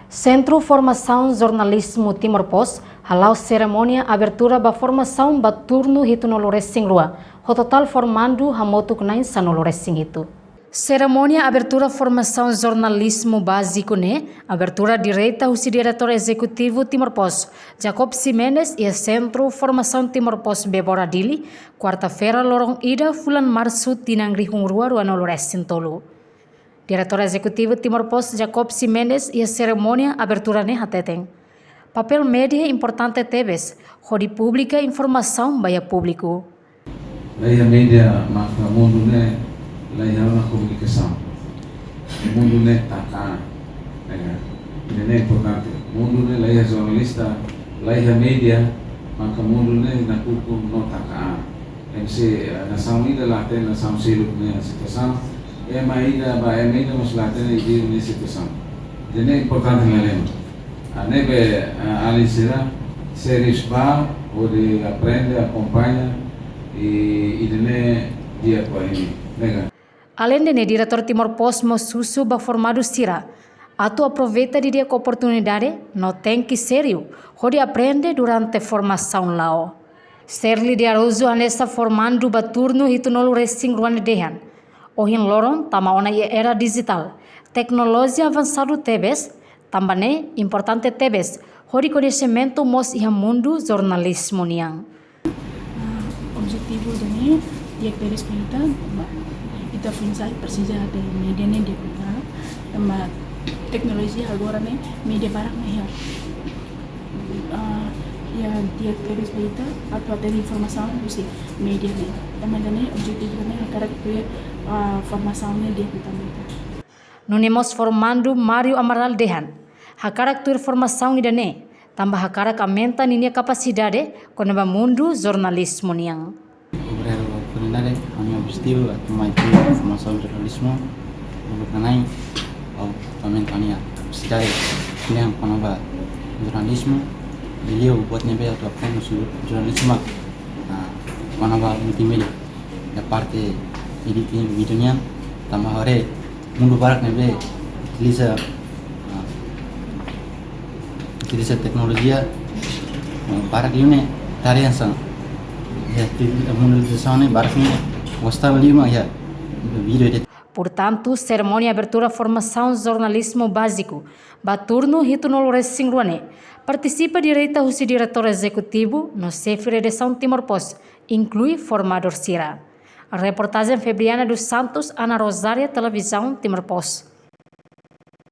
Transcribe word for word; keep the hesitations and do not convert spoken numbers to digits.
Sentru Formasaun Jornalizmu Timor Post hala'o serimónia abertura ba formasaun ba turnu hitunulu-resin-rua, ho totál formandu hamutuk na'in-sanulu-resin-hitu. Serimónia abertura formasaun jornalizmu báziku ne'e abertura direta husi Diretór Ezekutivu Timor Post, Jacob Ximenes, iha Sentru Formasaun Timor Post Bebora Dili, kuarta-feira loron ida fulan Marsu tinan rihun rua ruanulu-resin-tolu. Diretór Ezekutivu Timor Post Jacob Ximenes iha serimónia abertura ne'e hateten, papél média importante tebes hodi publika informasaun ba iha públiku. Laiha média maka mundu ne'e laiha ona komunikasaun. Mundu ne'e taka an. Ne'e importante. Mundu ne'e laiha jornalista, laiha média, maka mundu ne'e nakukun no taka an. Ema sei, eh, nasaun ida la hatene nasaun seluk nia situasaun, ema ida ba ema ida mós la hatene ida-idak nia situasaun. Ida-ne'e importante lahalimar. Ah, ne'ebé, ah, alin sira, sériu ba, hodi aprende, akompaña, i, ida-ne'e di'ak ba imi. Nega. Aleinde ne'e, Diretór Timor Post mós husu ba formandu sira atu aproveita didi'ak oportunidade no tenke sériu hodi aprende durante formasaun la'o. Serli de Araújo hanesan formandu ba turnu hitunulu-resin-rua ne'e dehan, ohin loron tama ona iha era dijitál, teknolojia avansadu tebes, tanba ne'e importante tebes hodi koñesimentu mós iha mundu jornalizmu nian. Ah, objetivu ida-ne'e di'ak tebes ba ita, ba, ita foin-sa'e presiza hatene média ne'e di'ak liután, tanba teknolojia agora ne'e média barak ne'e iha. Ah, iha di'ak tebes ba ita atu hatene informasaun husi média ne'e. Tanba ida-ne'e objetivu ida-ne'e hakarak atu, ah, formasaun ne'e di'ak liután ba ita. Nune'e mós formandu Mário Amaral dehan, hakarak tuir formasaun ida-ne'e tanba hakarak aumenta ninia kapasidade kona-ba mundu jornalizmu nian. Obrigadu ba oportunidade, ami objetivu atu mai tuir formasaun jornalizmu, buat ne'e, atu aumenta nia kapasidade nian kona-ba jornalizmu, i liu buat ne'ebé atu aprende husi jornalizmu, ah, kona-ba multimédia, iha parte editing vídeo nian, tanba haree mundu barak ne'ebé utiliza, ah, utiliza teknolojia, ah, barak liu ne'e tarea hanesan. Iha te-, mundu utilizasaun ne'e barak ne'e gosta liu mak iha vídeo de'it. Portantu, serimónia abertura formasaun jornalizmu báziku ba turnu hitunulu-resin-rua ne'e partisipa direta husi Diretór Ezekutivu no Xefe Redasaun Timor Post, inklui formadór sira. Reportajen Febriana dos Santos, Ana Rosária, Televizaun Timor Post.